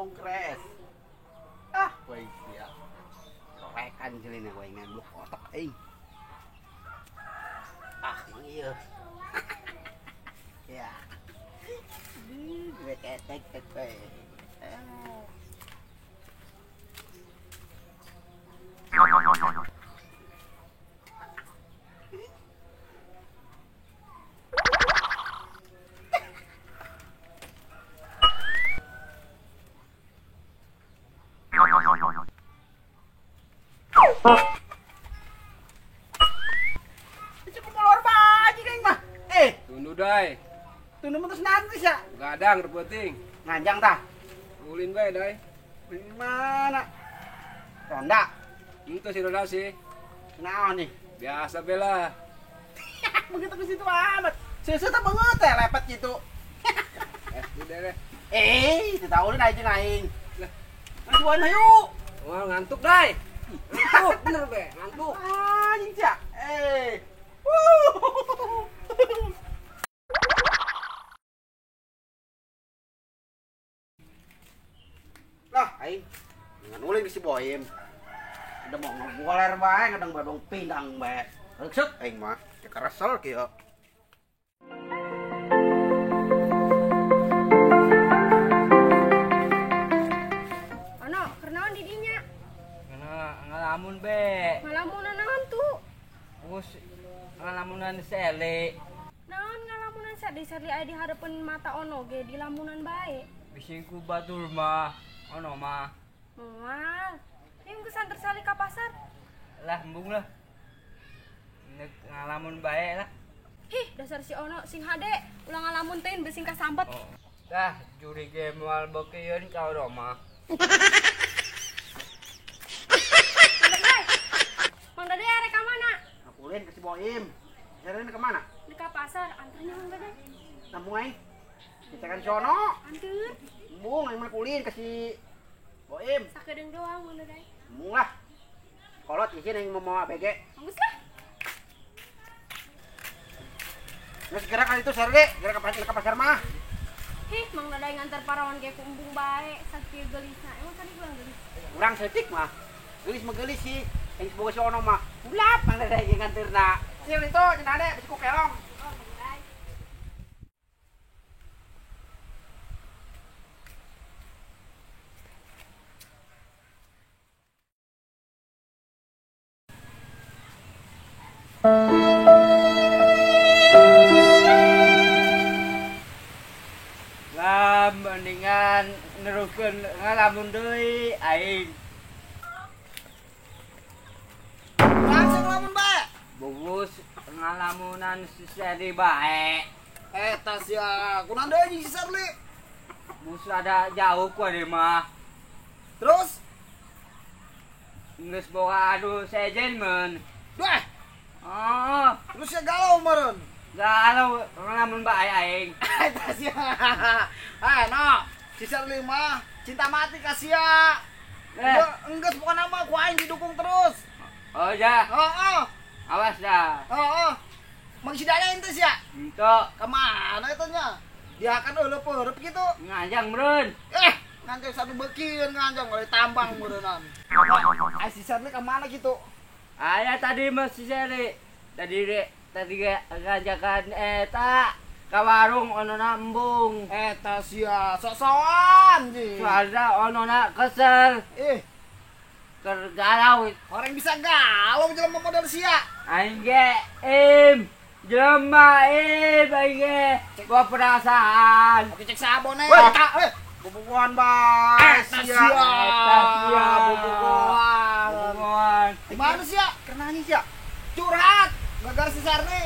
Ngomong kres. Ah, woi sia. Rorekan jelina kowe ngambluk otak aing. Ah, iya. Ya. Gue ketek ketek. Cukup molor baji keng mah. Tunduh dai. Tunduh terus nanti ya. Gadang repeting. Nganjang tah. Ulin bae dai. Mana? Ronda. Itu si ronda sih. Naon nih? Biasa bela. Begitu ke situ amat. Seuseuh teh beungeut teh lepet gitu. Udah deh. Itu tahu ulin aja aing. Lah, masuan hayu. Wah, ngantuk dai. Ngantuk bener be, ngantuk. Anjing sia. Lah, aing ngan ulin si Boim. Udah mau ngeboler bae, kadang badong pindang bae. Reksek aing mah, keresel kieu. Ono, kernaon di dinya? Ngalamun be. Ngalamunan naon tuh? Bus ngalamunan sele. Naon ngalamunan sele sele aya di hareupeun mata ono ge di lamunan bae. Bising ku batur mah, ono mah. Moal. Ini geus anter sali ka pasar. Lah embung lah. Nek ngalamun bae lah. Hih, dasar si ono sing hade, ulah ngalamun teuing besing kasampet. Oh. Dah juri ge moal beukeun ka ono mah. Mang Dade arek ka mana? Ulin ke si Boim. Jalan ke mana? Di ka pasar, anternya Mang Dade. Nampung aing. Kita kan sono. Anter. Embung aing mah ulin ke si Boim. Sakedeung doang Mang Dade. Embung lah. Kolot izin aing mau mawa BG. Bagus lah. Geus gerak kali itu Serdi, gerak ke pasar mah. Hih, Mang Dade nganter parawan ge ku embung bae, sakieu geulisna. Emang tadi urang geulis? Urang seutik mah. Geulis mah geulis sih. Yang semoga si ono mah ulap Mang Dade ge nganterna. Sil itu cenah ade bisi ku kelong. Oh, Mang Dade. Lah mendingan neruskeun ngalamun deui aing. Langsung ngalamun bae. Bubus ngalamunan si Seri bae. Eta sia, kunaon deui jeung si Serli? Bus ada jauh ku ade mah. Terus geus boga anu sejen men. Duh. Oh, terus ya galau meureun. Galau ngalamun bae aing. Eta sia. Eh, no, si Serli mah cinta mati ka sia. Enggeus pokona mah ku aing didukung terus. Oh ya. Heeh. Awas dah. Heeh. Mang si Dada ente sia? Ente. Ka mana eta nya? Dia kan eueuh-eueuh gitu. Nganjang meureun. Nganjang satu beukieun nganjang oleh tambang meureunnan. Ai si Serli ka mana gitu? Aya tadi mah si Serli. Tadi ngajakan eta ka warung onona embung. Eta sia sok-sokan ji. Soalna onona kesel. Keur galau. Orang bisa galau jelema model sia. Aing ge im jelema im aing ge gua perasaan. Oke cek sabon eh. Bubuhan bae sia. Eta sia bubuhan. Bubuhan. Di mana sia? Keur nangis sia. Curhat gara-gara si Serli.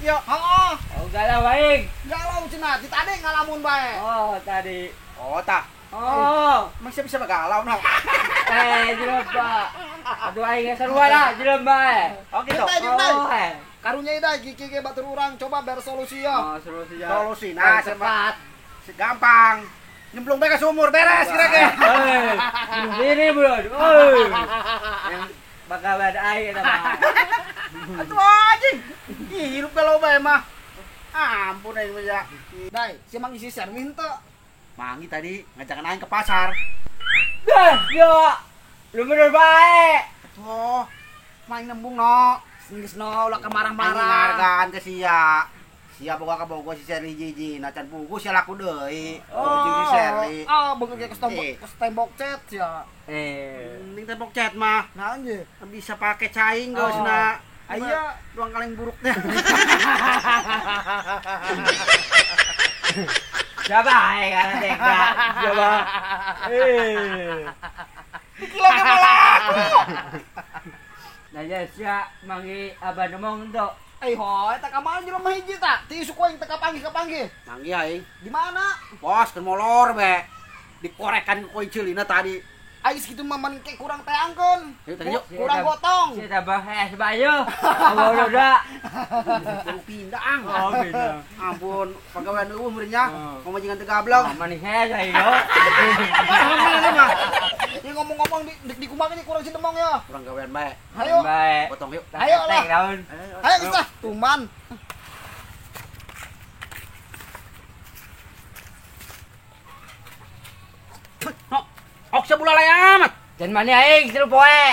Yo, heeh. Oh, galau aing. Galau cenah, di tadi ngalamun bae. Oh, tadi. Oh, tah. Oh, emang siapa bisa galau nah. Jelema. Aduh aing sarua lah jelema. Oh gitu. Oh, karunya ida gigi ge batur urang coba ber solusi ya. Oh, solusi ya. Solusi nah cepat. Gampang. Nyemplung bae ke sumur beres kira-kira. Hei, diri bro. Oi. Yang bakal ada aing eta mah. Atuh anjing. Ih, hirup galau bae mah. Ampun aing mah ya. Dai, si mang isi Serli henteu. Mangi tadi ngajakan aing ke pasar. Dah, yo. Lu bener bae. Tuh, main nembung no. Geus no ulah kamarah-marah. Aing ngargaan ke sia. Sia boga ka bogo si Sherly jiji, na can pugu sia laku deui. Oh, si Sherly. Ah, beungeut ge kos tembok cet sia. Mending tembok cet mah. Nah anjir. Bisa pake caing geus na. Aya ruang kaleng buruknya. Coba aing kana teh. Coba. Dikira ge malaku. Nanya sia mangi abah nemong tok. Eh ho, eta ka mana jelema hiji ta? Ti isuk aing teh kapanggih-kapanggih. Manggih aing. Di mana? Pos keur molor be. Dikorekan ku ceulina tadi. Aing sakitu mah mending ke kurang teangkeun. Kurang gotong. Sia tambah es bayu. Awal udah. Baru pindang. Oh, pindang. Ampun, pagawean eueuh meureun nya. Pamajikan teu gablek. Manis es aing yo. Ini ngomong-ngomong di kumaha ini kurang si demong ya. Kurang gawean bae. Ayo. Potong yuk. Ayo lah. Ayo geus lah, tuman. No. Ok sebulalai amat. Jangan mani aing tilu poe.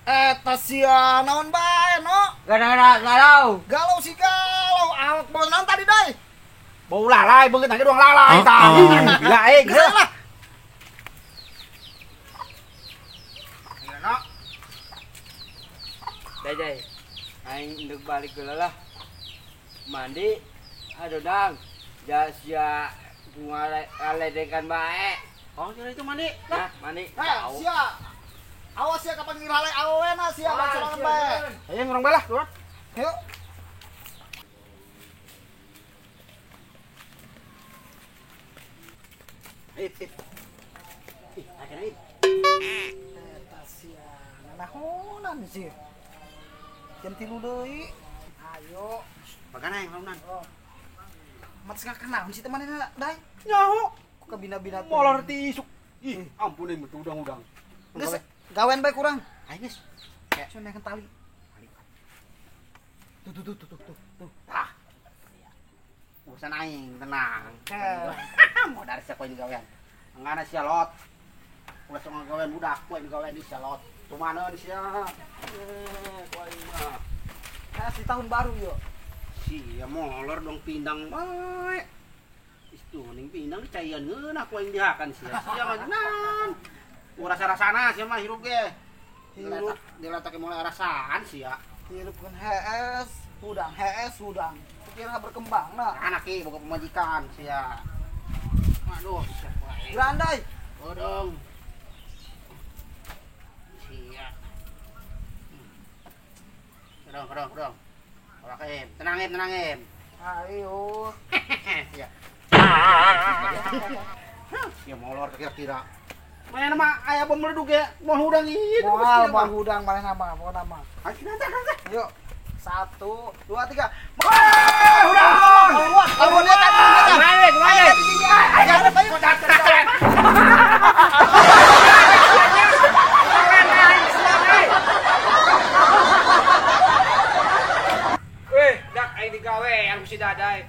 Eta sia naon bae no. Gara-gara galau. Galau si galau. Awak bau naon tadi dai? Bau lalai beungeut nage doang lalai tah. Gila aing. Geus lah. No. Dai. Aing ndek balik heula lah. Mandi aduh dang. Ja sia bunga aledekan bae. Oh, sia itu mandi. Nah, mandi. Sia. Awas sia kapan ngirale awena sia bangsa bae. Ayo ngurang bae lah, turun. Ayo. Ip, ip. Ih, akhirnya ip. Eta sia, nanahonan sih. Jam 3 deui. Ayo. Bagana yang halunan. Oh. Mat sengah naon sih temanna dai? Nyaho. Ku kabina-bina molor ti isuk. Ih, ampun euy metu udang-udang. Geus, gawean bae kurang. Ayo geus. Sia naik tali. Tuh tuh tuh tuh tuh tuh. Ah. Urusan aing tenang. Mau dari sia koin gawean. Ngana sia lot. Ulah sok gawean budak, koin gawean di sia lot. Tumana di sia. Koin mah. Kasih tahun baru yo. Sia molor dong pindang bae. Itu ning pindang caian ngeunah ku aing dihakan sia. Sia mah nan. Rasa-rasana sia mah hirup ge. Hirup diletak mulai rasaan sia. Hirup kan HS, hudang HS hudang. Kira berkembang nah. Anak ki boga pemajikan sia. Aduh, sia ku aing. Grandai. Bodong. Sia. Kedong, kedong, kedong. Oke, tenangin, tenangin. Ayo. Sia. Sia molor kira-kira. Mana mah aya bom meleduk ya, mau hudang ieu. Moal, mau hudang mana nama, pokona mah. Ayo nanti, nanti. Yuk. 1, 2, 3. Wah, hudang. Hudang. Kemana, kemana? Ayo, ayo. Weh, dak aing digawe yang si Dadai.